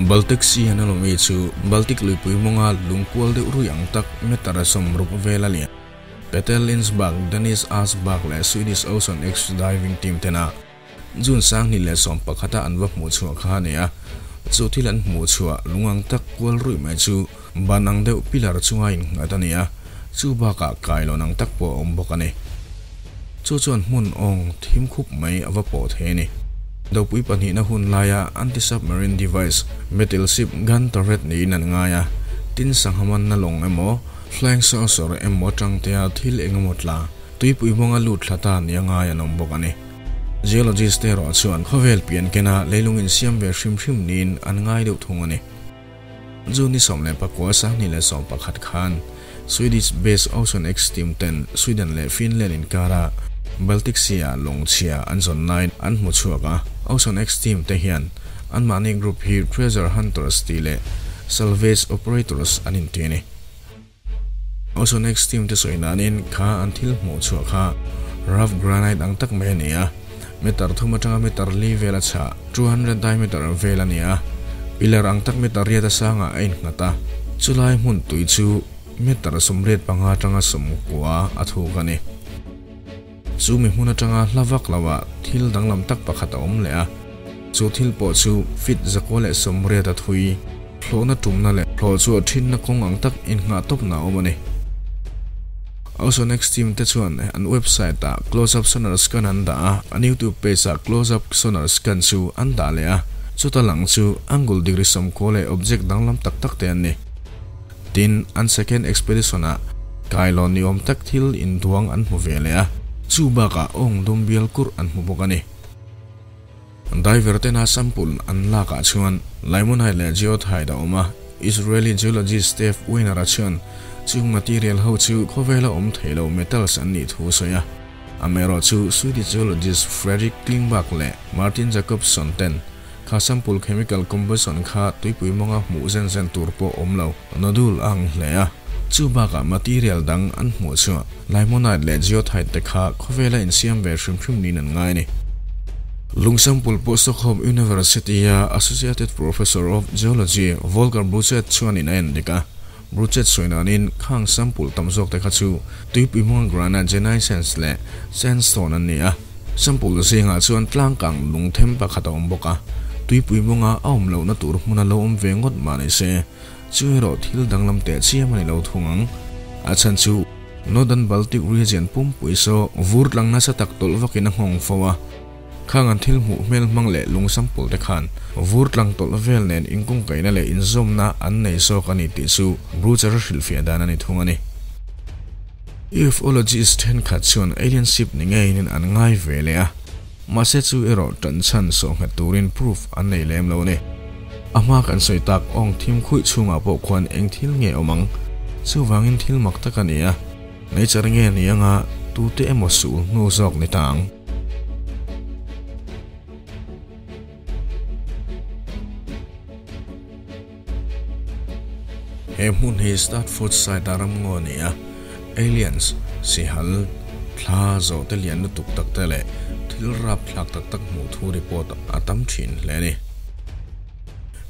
Baltic Sea anomaly chu Baltic luipui mawnga lungkual deuh rui ang tak meter 60 vel a lian. Peter Linsbach, Dennis Asbach leh Swedish Ocean X diving team tena June 2011 a an va hmuh chhuah kha a ni a. Chu thil an hmuh chhuah lung ang tak kual ruih mai chu ban ang deuh pillar chunga innghat a ni a, chu bakah kailawn ang tak pawh a awm bawk a ni. Chu chuan hmun awng thim khup mai a va pawh thei a ni. Dopui pahnihna hun laia anti-submarine device, battleship gun turret niin an ngai a, tin sangha manna lawng emaw, flying saucer emaw atangtea thil eng emaw tla, tuipui mawnga lut thla ta nia ngai an awm bawk a ni. Geologist te erawh chuan khawvel pian kena leilung insiam ve hrim hrim niin an ngai deuh thung a ni. June ni 19 2011 khan Swedish based Ocean X team ten Sweden leh Finland inkara Baltic Sea ah lawng chhia an zawn laiin an hmu chhuak a. Ocean X team te hian anmahni group hi Treasure Hunters tih leh Salvage Operators an inti a ni. Ocean X team te sawi nanin kha an thil hmuh chhuah kha rough granite ang tak mai a ni a, meter thum atanga meter li vel a chhah, 200 diameter vel a ni a, pillar ang tak meter riat a sangah a innghat a, chulai hmun tui chu meter 85 atanga 90 a thuk a ni. Chu mi hmun atanga hla vak loah thil danglam tak pakhat a awm leh a, chu thil pawh chu feet 180 a thui, thlawhna tumna leh thlawh chu a thinna kawng ang tak innghah tawpna a awm a ni. Ocean X team te chuan an website ah close up sonar scan an dah a, an YouTube page ah close up sonar scan chu an dah leh a, chuta lang chu angle degree 90 leh object danglam tak tak te an ni. Tin, an second expedition ah kailawn ni awm tak thil induang an hmu ve leh a, chu bakah awng dum bial kurh an hmu bawk a ni. Diver tena sample an lakah chuan limonite leh geothite a awm a, Israeli geologist Steve Weiner-a chuan chung material ho chu khawvela awm thei lo metals an nih thu a sawi a. Amaherawhchu Swedish geologist Fredrik Klingberg leh Martin Jacobsson ten Kha sample chemical combustion kha tuipui mawnga hmuh zen zen tur pawh awm lo, nodule a ang hle a. Chu bakah material dang an hmuh chu limonite leh geothite te kha khawvela insiam ve hrim hrim niin an ngai a ni. Lung sample pawh Stockholm University-a Associated Professor of Geology Volker Bruchet chuanin a endik a. Bruchet sawi danin khang sample tam zawk te kha chu tuipui mawnga granite gneissens leh sandstone an ni a. Sample zingah chuan tlangkang lung them pakhat a awm bawk a, tuipui mawnga a awm lohna tur hmuna lo awm ve ngawt mah ni se, chu erawh thil danglam teh chiam a ni lo thung ang. A chhan chu Northern Baltic region pumpui saw vur tlang nasa tak tawlh vakin a nghawng fo a, khang an thil hmuh hmel hmang leh lung sample te khan vur tlang tawlh vel nen inkungkaihna leh inzawmna an nei zawk a ni tih chu Brucher a hrilhfiah dan a ni thung a ni. Ufologist thenkhat chuan alien ship ni ngeiin an ngai ve leh a, mahse chu erawh tan chhan sawhnghet turin proof an nei lem lo a ni. A hma kan sawi tak awng thim khuih chhungah pawh khuan eng thil nge awm ang? Chuvangin thil mak tak a ni a, nature nge ni anga tute emaw sul hnu zawk ni ta ang. He hmun hi Stratford side a ram ngaw a ni a, aliens, sihal, thla, zawhte lian lutuk tak te leh thil rapthlak tak tak hmuh thu report a tam thin hle a ni.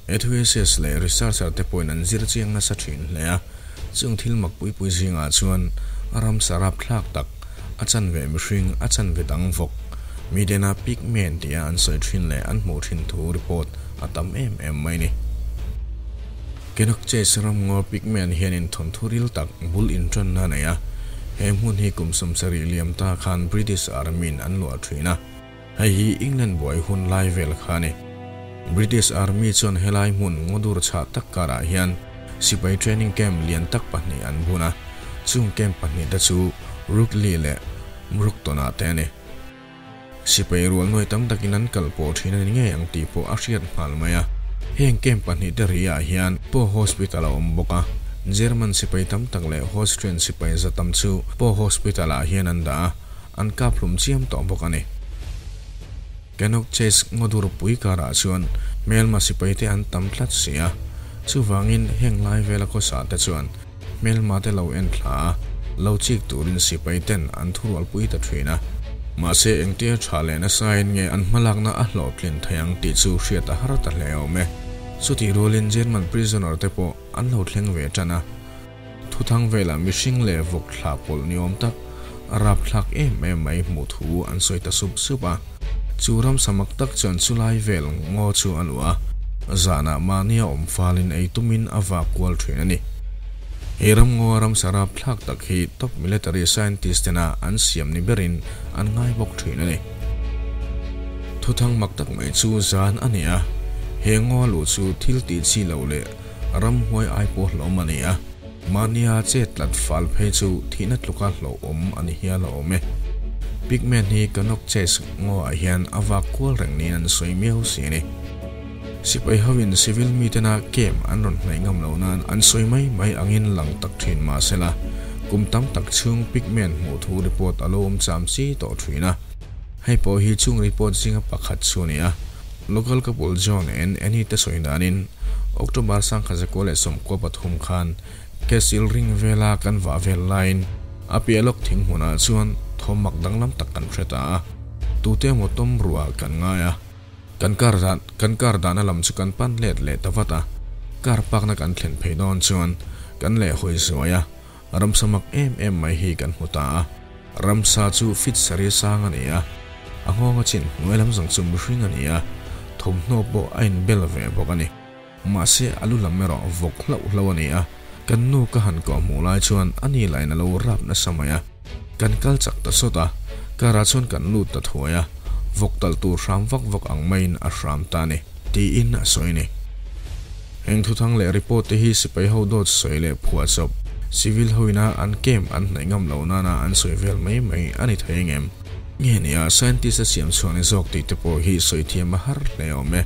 Enthusiasts leh researcher te pawhin an zir chiang nasa thin hle a, chung thil mak pui pui zingah chuan ramsa rapthlak tak, a chanve mihring, a chanve dang vawk, midena pigmen tia an sawi thin leh an hmuh thin thu report a tam em em mai ni. Kenok Chase ramngaw pigmen hianin thawnthu ril tak bul intanna a nei a, he hmun hi kum 70 liam ta khan British Army in an luah thin a, hei hi England buai hun lai vel kha a ni. British Army chuan helai hmun ngawdur chhah tak karah hian sipai training camp lian tak pahnih an bun a, chung camp pahnih te chu Rookley leh Mrukton-ah te a ni. Sipai rual nuai tam takin an kal pawh thin a ni ngei ang tih pawh a hriat nghal mai a. Heng camp pahnih te ri ah hian Paw Hospital a awm bawk a, German sipai tam tak leh Austrian sipai za tam chu Paw Hospital ah hian an dah a, an kap hlum chiam tawh bawk a ni. Kenok Chase ngawdur pui karah chuan hmelma sipai te an tam tlat si a, chuvangin heng lai vela khawsa te chuan hmelma te lo en thla a, lo chik turin sipai ten an thurualpui ta thin a. Mahse engtia tha leh nasain nge an hmalakna a hlawhtlin thei ang tih chu hriat a har ta hle awm e. Chutih rualin German prisoner te pawh an lo thleng ve tan a. Thuthang velah mihring leh vawk thla pawlh ni awm tak a rapthlak em em mai hmuh thu an sawi ta sup sup a. Chu ramsa mak tak chuan chulai vel ngaw chu a luah a, zanah mahnia awm falin ei tumin a vak kual thin a ni. He ramngaw a ramsa rapthlak tak hi top military scientist tena an siam ni berin an ngai bawk thin a ni. Thuthang mak tak mai chu zan a ni a, he ngaw luh chu thil tih chi loh leh ramhuai ai pawh hlawm a ni a, mahnia chet tlat fal phei chu thihna tluka hlauhawm a ni hial a awm e. Pigman hi Kanok Chase ngaw ah hian a vak kual reng niin an sawi miau si a ni. Sipai hoin civil mitena camp an rawn hnaih ngam loh nan an sawi mai mai angin lang tak thin mah sela, kum tam tak chhung pigman hmuh thu report a lo awm cham chi tawh thin a. Hei pawh hi chung report zinga pakhat chu a ni a, local couple John and Annie te sawi danin October 1993 khan Castle ring vela kan vah vel laiin a piah lawk thing hmunah chuan thawm mak danglam tak kan hre ta a, tute emaw tawm ruah kan ngai a. Kan car dan kan car dahna lam chu kan pan let leh ta vat a, car park na kan thlen phei dawn chuan kan leh hawi zuai a, ramsa mak em em mai hi kan hmu ta a. Ramsa chu fit sarih sang a ni a, a nghawng a chin hnuai lam zawng chu mihring a ni a, thawmhnaw pawh a inbel ve bawk a ni. Mahse a lu lam erawh vawk hlauh hlauh a ni a, kan nu ka han kawh hmuh lai chuan a ni lain a lo rap nasa mai a. Kan kal chak ta sawt a, car ah chuan kan lut ta thuai a, vawk talh tur hram vak vak ang maiin a hram ta a ni, tiin a sawi a ni. Heng thuthang leh report te hi sipai ho dawt sawi leh phuah chawp, civil hoina an camp an hnaih ngam loh nana an sawi vel mai mai a ni thei ang em? Nge nia scientist a siam chhuah ni zawk tih te pawh hi sawi thiam a har hle awm e.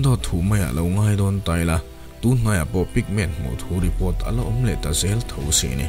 Dawt thu maiah lo ngai dawn ta ila, tun hnaiah pawh pigment hmuh thu report a la awm leh ta zel tho si ni.